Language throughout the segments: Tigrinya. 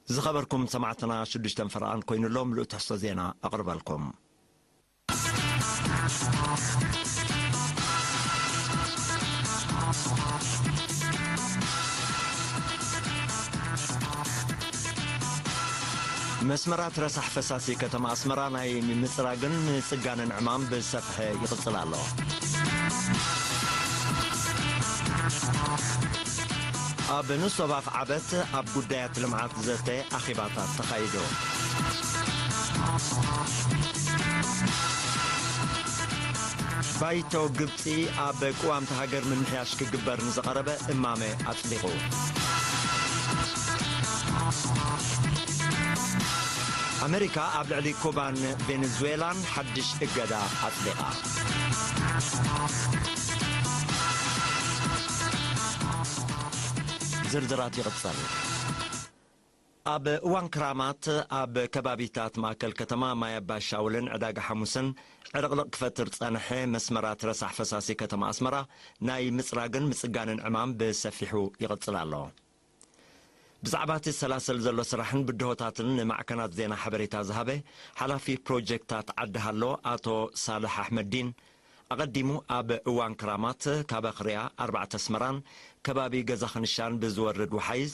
ዝኸበርኩም ሰማዕትና ሽዱሽተን ፈረቓን ኮይኑሎ ምሉእ ትሕዝቶ ዜና ኣቕርበልኩም። መስመራት ረሳሕ ፈሳሲ ከተማ ኣስመራ ናይ ምጽራግን ምጽጋንን ዕማም ብሰፍሐ ይቕጽል ኣሎ። ኣብ ንኡስ ዞባ ኣፍዓበት ኣብ ጉዳያት ልምዓት ዘተ ኣኼባታት ተኻይዱ። ባይቶ ግብጺ ኣብ ቅዋምቲ ሃገር ምምሕያሽ ክግበር ንዝቐረበ እማመ ኣጽዲቑ። ኣመሪካ ኣብ ልዕሊ ኩባን ቬኔዙዌላን ሓድሽ እገዳ ኣጽዲቓ። ዝርዝራት ይቕጽል። ኣብ እዋን ክራማት ኣብ ከባቢታት ማእከል ከተማ ማይ ኣባሻውልን ዕዳጋ ሓሙስን ዕልቕልቕ ክፈጥር ዝጸንሐ መስመራት ረሳሕ ፈሳሲ ከተማ ኣስመራ ናይ ምጽራግን ምጽጋንን ዕማም ብሰፊሑ ይቕጽል ኣሎ። ብዛዕባ እቲ ዝሰላሰል ዘሎ ስራሕን ብድሆታትን ንማዕከናት ዜና ሓበሬታ ዝሃበ ሓላፊ ፕሮጀክታት ዓዲ ሃሎ ኣቶ ሳልሕ ኣሕመዲን፣ ኣቐዲሙ ኣብ እዋን ክራማት ካብ ኣኽርያ ኣርባዕተ ኣስመራን ከባቢ ገዛ ኽንሻን ብዝወርድ ወሓይዝ፣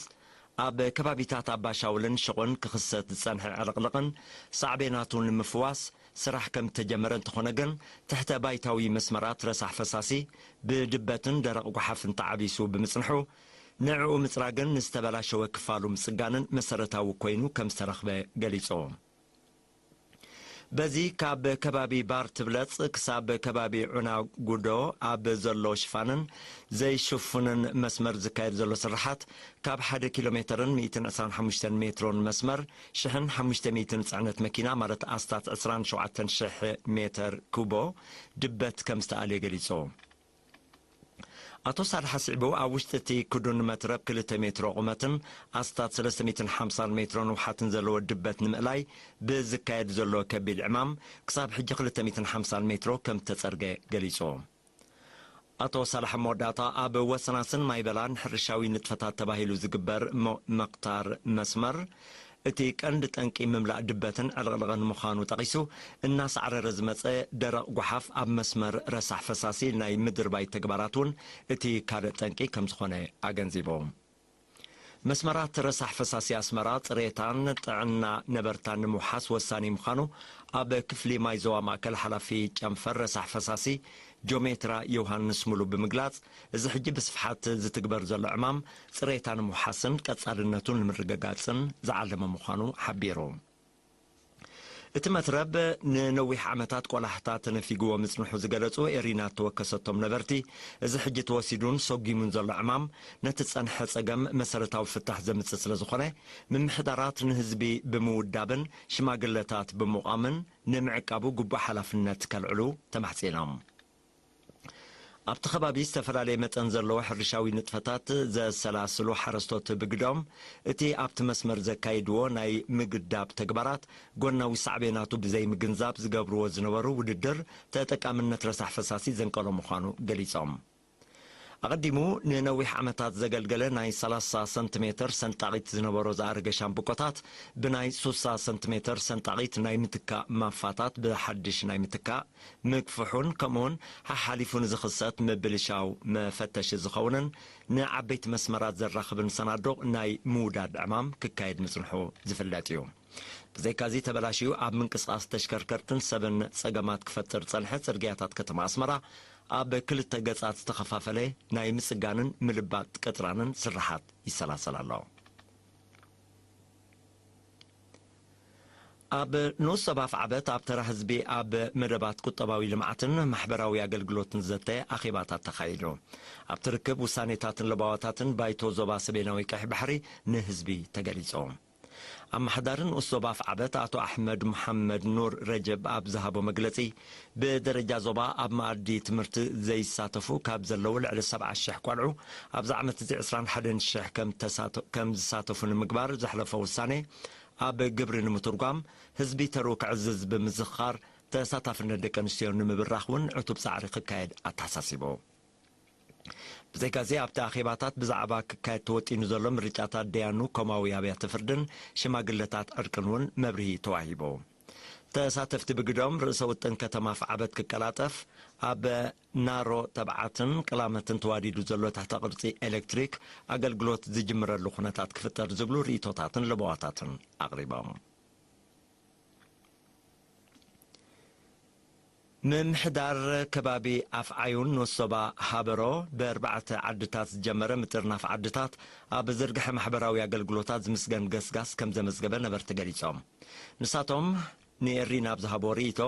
ኣብ ከባቢታት ኣባሻውልን ሽቑን ክኽሰት ዝጸንሐ ዕልቕልቕን ሳዕቤናቱን ንምፍዋስ ስራሕ ከም እተጀመረ እንተኾነ ግን፣ ትሕተ ባይታዊ መስመራት ረሳሕ ፈሳሲ ብድበትን ደረቕ ጓሓፍን ተዓቢሱ ብምጽንሑ፣ ንዕኡ ምጽራግን ንዝተበላሸወ ክፋሉ ምጽጋንን መሰረታዊ ኮይኑ ከም ዝተረኽበ ገሊጹ። በዚ ካብ ከባቢ ባር ትብለጽ ክሳብ ከባቢ ዑና ጉዶ ኣብ ዘሎ ሽፋንን ዘይሽፉንን መስመር ዝካየድ ዘሎ ስርሓት ካብ ሓደ ኪሎ ሜተርን ሚእትን ዕስራን ሓሙሽተን ሜትሮን መስመር ሽሕን ሓሙሽተ ሚእትን ጽዕነት መኪና ማለት ኣስታት ዕስራን ሸውዓተን ሽሕ ሜተር ኩቦ ድበት ከም ዝተኣልየ ገሊጹ። ኣቶ ሳልሕ ኣስዒቡ፣ ኣብ ውሽጢ እቲ ክዱን መትረብ ክልተ ሜትሮ ቁመትን ኣስታት ሰለስተ ሚእትን ሓምሳን ሜትሮ ንውሓትን ዘለዎ ድበት ንምእላይ ብዝካየድ ዘሎ ከቢድ ዕማም፣ ክሳብ ሕጂ ክልተ ሚእትን ሓምሳን ሜትሮ ከም እተጸርገ ገሊጹ። ኣቶ ሳልሕ ኣብ መወዳእታ፣ ኣብ ወሰናስን ማይበላን ሕርሻዊ ንጥፈታት ተባሂሉ ዝግበር ሞ-፣ መቕታር መስመር፣ እቲ ቀንዲ ጠንቂ ምምላእ ድበትን ዕልቕልቕን ምዃኑ ጠቒሱ፣ እናሳዕረረ ዝመጸ ደረቕ ጓሓፍ ኣብ መስመር ረሳሕ ፈሳሲ ናይ ምድርባይ ተግባራት እውን እቲ ካልእ ጠንቂ ከም ዝኾነ ኣገንዚቡ። መስመራት ረሳሕ ፈሳሲ ኣስመራ ጽሬታን ጥዕና ነበርታን ንምውሓስ ወሳኒ ምዃኑ ኣብ ክፍሊ ማይ ዞባ ማእከል ሓላፊ ጨንፈር ረሳሕ ፈሳሲ ጆሜትራ ዮሃንስ ሙሉ ብምግላጽ፣ እዚ ሕጂ ብስፍሓት ዝትግበር ዘሎ ዕማም ጽሬታ ንምውሓስን ቀጻልነቱ ንምርግጋጽን ዝዓለመ ምዃኑ ሓቢሩ። እቲ መትረብ ንነዊሕ ዓመታት ቆላሕታ ተነፊግዎ ምጽንሑ ዝገለጹ ኤሪና እተወከሰቶም ነበርቲ፣ እዚ ሕጂ ተወሲዱን ሰጒሙን ዘሎ ዕማም ነቲ ዝጸንሐ ጸገም መሰረታዊ ፍታሕ ዘምጽእ ስለ ዝኾነ፣ ምምሕዳራት ንህዝቢ ብምውዳብን ሽማግለታት ብምቋምን ንምዕቃቡ ግቡእ ሓላፍነት ከልዕሉ ተማሕጺኖም። ኣብቲ ከባቢ ዝተፈላለየ መጠን ዘለዎ ሕርሻዊ ንጥፈታት ዘሰላስሉ ሓረስቶት ብግዶም፣ እቲ ኣብቲ መስመር ዘካይድዎ ናይ ምግዳብ ተግባራት ጎናዊ ሳዕቤናቱ ብዘይምግንዛብ ዝገብርዎ ዝነበሩ ውድድር ተጠቃምነት ረሳሕ ፈሳሲ ዘንቀሎ ምዃኑ ገሊጾም። ኣቐዲሙ ንነዊሕ ዓመታት ዘገልገለ ናይ ሰላሳ ሰንቲሜተር ሰንጣቒት ዝነበሮ ዝኣረገ ሻምብቆታት ብናይ ሱሳ ሰንቲሜተር ሰንጣቒት ናይ ምትካእ ማፋታት ብሓድሽ ናይ ምትካእ ምግፍሑን ከምኡውን ሓሓሊፉ ንዝኽሰት ምብልሻው መፈተሺ ዝኸውንን ንዓበይቲ መስመራት ዘራኽብን ሰናዱቕ ናይ ምውዳድ ዕማም ክካየድ ምጽንሑ ዝፍለጥ እዩ። ብዘይካዚ ተበላሽዩ ኣብ ምንቅስቓስ ተሽከርከርትን ሰብን ጸገማት ክፈጥር ጸንሐ ጽርግያታት ከተማ ኣስመራ ኣብ ክልተ ገጻት ዝተኸፋፈለ ናይ ምጽጋንን ምልባጥ ቅጥራንን ስርሓት ይሰላሰል ኣሎ። ኣብ ንኡስ ዞባ ኣፍዓበት ኣብ ተራ ህዝቢ ኣብ መደባት ቁጠባዊ ልምዓትን ማሕበራዊ ኣገልግሎትን ዘተ ኣኼባታት ተኻይዱ። ኣብቲ ርክብ ውሳኔታትን ለባዋታትን ባይቶ ዞባ ሰሜናዊ ቀይሕ ባሕሪ ንህዝቢ ተገሊጹ። ኣመሓዳሪ ንኡስ ዞባ ኣፍዓበት ኣቶ ኣሕመድ መሓመድ ኑር ረጀብ ኣብ ዝሃቦ መግለጺ፣ ብደረጃ ዞባ ኣብ መኣዲ ትምህርቲ ዘይሳተፉ ካብ ዘለዉ ልዕሊ ሰብዓ ሽሕ ቆልዑ ኣብዚ ዓመት እዚ ዕስራን ሓደን ሽሕ ከም ተሳተ-፣ ከም ዝሳተፉ ንምግባር ዘሕለፎ ውሳኔ ኣብ ግብሪ ንምትርጓም ህዝቢ ተርኡ ክዕዝዝ ብምዝኽኻር፣ ተሳታፍነት ደቂ ኣንስትዮ ንምብራኽ እውን ዕቱብ ጻዕሪ ክካየድ ኣተሓሳሲቡ። ብዘይካዚ ኣብቲ ኣኼባታት ብዛዕባ ክካየድ ተወጢኑ ዘሎ ምርጫታት ደያኑ ኮማዊ ኣብያተ ፍርድን ሽማግለታት ዕርቅን እውን መብርሂ ተዋሂቡ። ተሳተፍቲ ብግደኦም ርእሰ ውጥን ከተማ ፍዓበት ክቀላጠፍ ኣብ ናሮ ተብዓትን ቅላመትን ተዋዲዱ ዘሎ ትሕተ ቅርጺ ኤሌክትሪክ ኣገልግሎት ዝጅምረሉ ኩነታት ክፍጠር ዝብሉ ርእይቶታትን ለበዋታትን ኣቕሪቦም። ምምሕዳር ከባቢ ኣፍዓዩን ንሶባ ሃበሮ ብኣርባዕተ ዓድታት ዝጀመረ ምጥርናፍ ዓድታት ኣብ ዝርግሐ ማሕበራዊ ኣገልግሎታት ዝምስገን ገስጋስ ከም ዘመዝገበ ነበርቲ ገሊጾም። ንሳቶም ንኤሪ ናብ ዝሃቦ ርእይቶ፣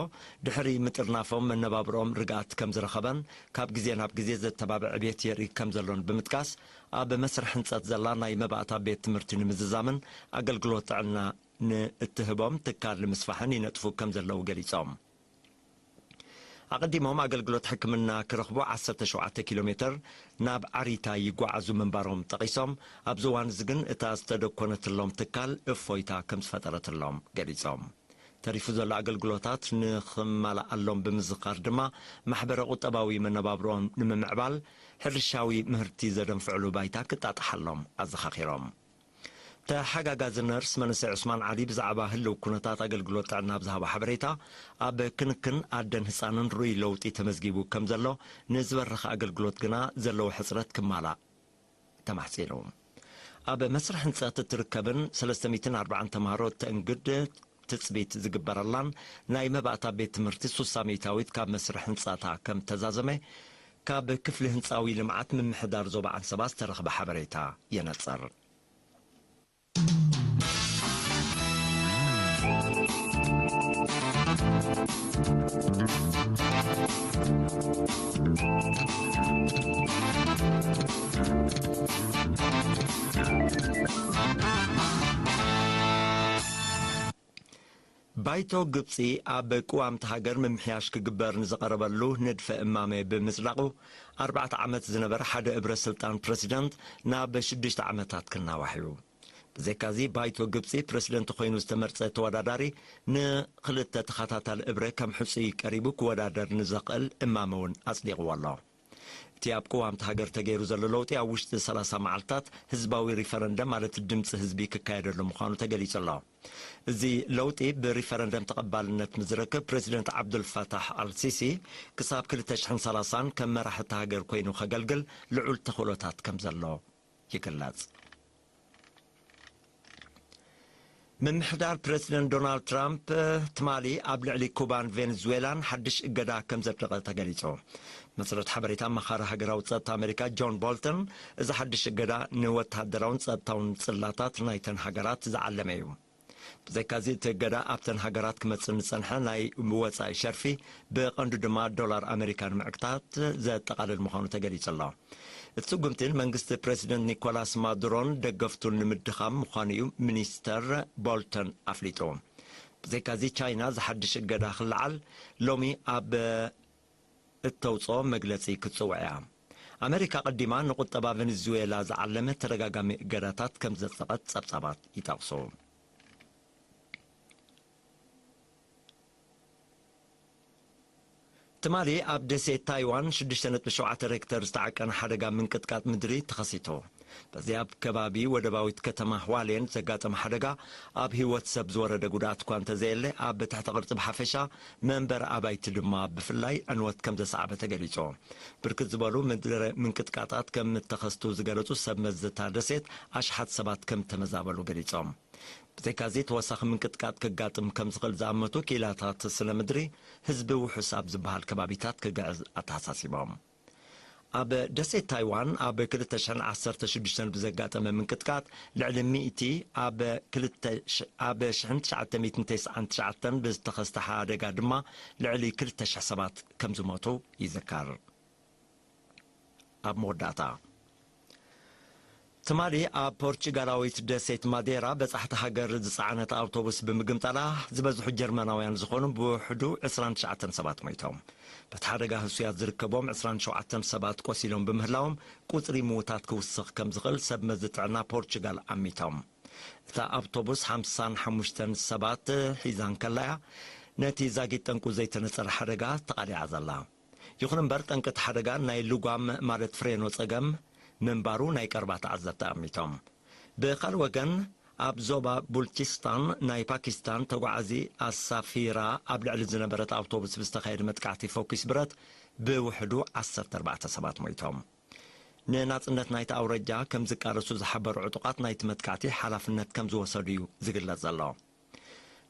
ድሕሪ ምጥርናፎም መነባብሮኦም ርግኣት ከም ዝረኸበን ካብ ግዜ ናብ ግዜ ዘተባብዕ ዕብየት የርኢ ከም ዘሎን ብምጥቃስ፣ ኣብ መስርሕ ህንጸት ዘላ ናይ መባእታ ቤት ትምህርቲ ንምዝዛምን ኣገልግሎት ጥዕና ንእትህቦም ትካል ንምስፋሕን ይነጥፉ ከም ዘለዉ ገሊጾም። ኣቐዲሞም ኣገልግሎት ሕክምና ክረኽቡ ዓሰርተ ሸውዓተ ኪሎ ሜተር ናብ ዓሪታ ይጓዓዙ ምንባሮም ጠቒሶም፣ ኣብዚ እዋን እዚ ግን እታ ዝተደኮነትሎም ትካል እፎይታ ከም ዝፈጠረትሎም ገሊጾም። ተሪፉ ዘሎ ኣገልግሎታት ንኽማልኣሎም ብምዝኻር ድማ፣ ማሕበረ ቁጠባዊ መነባብሮኦም ንምምዕባል፣ ሕርሻዊ ምህርቲ ዘደንፍዕሉ ባይታ ክጣጣሓሎም ኣዘኻኺሮም። ተሓጋጋዚ ነርስ መንእሰይ ዑስማን ዓሊ ብዛዕባ ህልው ኩነታት ኣገልግሎት ጥዕና ኣብ ዝሃቦ ሓበሬታ፣ ኣብ ክንክን ኣደን ህጻንን ርኡይ ለውጢ ተመዝጊቡ ከም ዘሎ፣ ንዝበረኸ ኣገልግሎት ግና ዘለዎ ሕጽረት ክማላእ ተማሕጺኑ። ኣብ መስርሕ ህንጸት እትርከብን ሰለስተ ሚእትን ኣርባዓን ተምሃሮ እተእንግድ ትጽቢት ዝግበረላን ናይ መባእታ ቤት ትምህርቲ ሱሳ ሚእታዊት ካብ መስርሕ ህንጻታ ከም ተዛዘመ ካብ ክፍሊ ህንጻዊ ልምዓት ምምሕዳር ዞባ ዓንሰባ ዝተረኽበ ሓበሬታ የነጽር። ባይቶ ግብጺ ኣብ ቅዋምቲ ሃገር ምምሕያሽ ክግበር ንዝቐረበሉ ንድፈ እማመ ብምጽዳቑ፣ ኣርባዕተ ዓመት ዝነበረ ሓደ እብረ ስልጣን ፕረሲደንት ናብ ሽዱሽተ ዓመታት ክናዋሕ እዩ። ብዘይካዚ፣ ባይቶ ግብጺ ፕረሲደንት ኮይኑ ዝተመርጸ ተወዳዳሪ ንኽልተ ተኸታታሊ እብረ ከም ሕጹይ ቀሪቡ ክወዳደር ንዘኽእል እማመ እውን ኣጽዲቕዎ ኣሎ። እቲ ኣብ ቅዋምቲ ሃገር ተገይሩ ዘሎ ለውጢ ኣብ ውሽጢ ሰላሳ መዓልታት ህዝባዊ ሪፈረንደም ማለት ድምፂ ህዝቢ ክካየደሉ ምዃኑ ተገሊጹ ኣሎ። እዚ ለውጢ ብሪፈረንደም ተቐባልነት ንዝረክብ ፕረዚደንት ዓብዱልፋታሕ ኣልሲሲ ክሳብ ክልተ ሽሕን ሰላሳን ከም መራሒ እታ ሃገር ኮይኑ ከገልግል ልዑል ተኽእሎታት ከም ዘሎ ይግለጽ። ምምሕዳር ፕረዚደንት ዶናልድ ትራምፕ ትማሊ ኣብ ልዕሊ ኩባን ቬኔዙዌላን ሓድሽ እገዳ ከም ዘጽደቐ ተገሊጹ። መሰረት ሓበሬታ ኣማኻሪ ሃገራዊ ጸጥታ ኣሜሪካ ጆን ቦልተን፣ እዚ ሓድሽ እገዳ ንወተሃደራውን ጸጥታውን ጽላታት ናይተን ሃገራት ዝዓለመ እዩ። ብዘይካዚ፣ እቲ እገዳ ኣብተን ሃገራት ክመጽእ ንጸንሐ ናይ ወጻኢ ሸርፊ፣ ብቐንዱ ድማ ዶላር ኣሜሪካ ንምዕግታት ዘጠቓልል ምዃኑ ተገሊጹ ኣሎ። እቲ ስጉምቲ ንመንግስቲ ፕረዚደንት ኒኮላስ ማዱሮን ደገፍቱን ንምድኻም ምዃኑ እዩ ሚኒስተር ቦልተን ኣፍሊጡ። ብዘይካዚ፣ ቻይና ዝሓድሽ እገዳ ክለዓል ሎሚ ኣብ እተውጽኦ መግለጺ ክትጽውዕ እያ። ኣመሪካ ቀዲማ ንቁጠባ ቨኔዙዌላ ዝዓለመ ተደጋጋሚ እገዳታት ከም ዘጽደቐት ጸብጻባት ይጠቕሱ። ትማሊ ኣብ ደሴት ታይዋን ሽዱሽተ ነጥቢ ሸውዓተ ሬክተር ዝተዓቀነ ሓደጋ ምንቅጥቃጥ ምድሪ ተኸሲቱ። በዚ ኣብ ከባቢ ወደባዊት ከተማ ህዋሌን ዘጋጠመ ሓደጋ ኣብ ህይወት ሰብ ዝወረደ ጉድኣት እኳ እንተዘየለ፣ ኣብ ትሕተ ቅርጺ ብሓፈሻ፣ መንበሪ ኣባይቲ ድማ ብፍላይ ዕንወት ከም ዘሰዓበ ተገሊጹ። ብርክት ዝበሉ ምድረ ምንቅጥቃጣት ከም እተኸስቱ ዝገለጹ ሰብ መዚ እታ ደሴት፣ ኣሽሓት ሰባት ከም እተመዛበሉ ገሊጾም። ብዘይካዚ፣ ተወሳኺ ምንቅጥቃጥ ከጋጥም ከም ዝኽእል ዝኣመቱ ክኢላታት ስነ ምድሪ፣ ህዝቢ ውሑስ ኣብ ዝበሃል ከባቢታት ክግዕዝ ኣተሓሳሲቦም። ኣብ ደሴት ታይዋን ኣብ ክልተ ሽሕን ዓሰርተ ሽዱሽተን ብዘጋጠመ ምንቅጥቃጥ ልዕሊ ሚእቲ፣ ኣብ ክልተ ሽ-፣ ኣብ ሽሕን ትሽዓተ ሚእትን ተስዓን ትሽዓተን ብዝተኸስተ ሓደጋ ድማ ልዕሊ ክልተ ሽሕ ሰባት ከም ዝሞቱ ይዝከር። ኣብ መወዳእታ፣ ትማሊ ኣብ ፖርቹጋላዊት ደሴት ማዴራ በጻሕቲ ሃገር ዝጸዓነት ኣውቶቡስ ብምግምጣላ፣ ዝበዝሑ ጀርመናውያን ዝኾኑ ብውሕዱ ዕስራን ትሽዓተን ሰባት ሞይቶም። በቲ ሓደጋ ህሱያት ዝርከቦም ዕስራን ሸውዓተን ሰባት ቆሲሎም ብምህላዎም፣ ቁጽሪ ምዉታት ክውስኽ ከም ዝኽእል ሰብ መዚ ጥዕና ፖርቹጋል ኣሚቶም። እታ ኣውቶቡስ ሓምሳን ሓሙሽተን ሰባት ሒዛ እንከላያ፣ ነቲ ዛጊት ጠንቁ ዘይተነጸረ ሓደጋ ተቓሊዓ ዘላ። ይኹን እምበር፣ ጠንቂ እቲ ሓደጋ ናይ ልጓም፣ ማለት ፍሬኖ ጸገም ምንባሩ ናይ ቀረባ ተዓዘብቲ ኣሚቶም። ብኻልእ ወገን፣ ኣብ ዞባ ቡልቺስታን ናይ ፓኪስታን ተጓዓዚ ኣሳፊራ ኣብ ልዕሊ ዝነበረት ኣውቶቡስ ብዝተኻየደ መጥቃዕቲ ፈኲስ ብረት ብውሕዱ ዓሰርተ ኣርባዕተ ሰባት ሞይቶም። ንናጽነት ናይቲ ኣውራጃ ከም ዝቃለሱ ዝሓበሩ ዕጡቓት ናይቲ መጥቃዕቲ ሓላፍነት ከም ዝወሰዱ እዩ ዝግለጽ ዘሎ።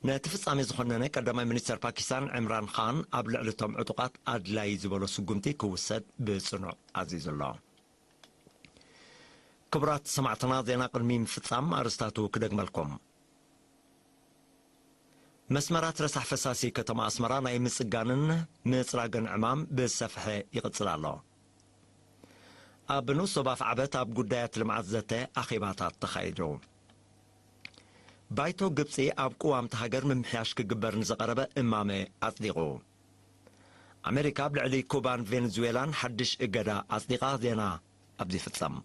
ነቲ ፍጻሜ ዝኾነነ ቀዳማይ ሚኒስተር ፓኪስታን ዕምራን ኻን ኣብ ልዕሊ እቶም ዕጡቓት ኣድላዪ ዝበሎ ስጉምቲ ክውሰድ ብጽኑዕ ኣዚዙ ኣሎ። ክቡራት ሰማዕትና፣ ዜና ቅድሚ ምፍጻም ኣርስታቱ ክደግመልኩም። መስመራት ረሳሕ ፈሳሲ ከተማ ኣስመራ ናይ ምጽጋንን ምጽራግን ዕማም ብሰፍሐ ይቕጽል ኣሎ። ኣብ ንኡስ ዞባ ኣፍዓበት ኣብ ጉዳያት ልምዓት ዘተ ኣኼባታት ተኻይዱ። ባይቶ ግብጺ ኣብ ቅዋምቲ ሃገር ምምሕያሽ ክግበር ንዝቐረበ እማመ ኣጽዲቑ። ኣሜሪካ ኣብ ልዕሊ ኩባን ቬንዙዌላን ሓድሽ እገዳ ኣጽዲቓ። ዜና ኣብዚ ይፍጸም።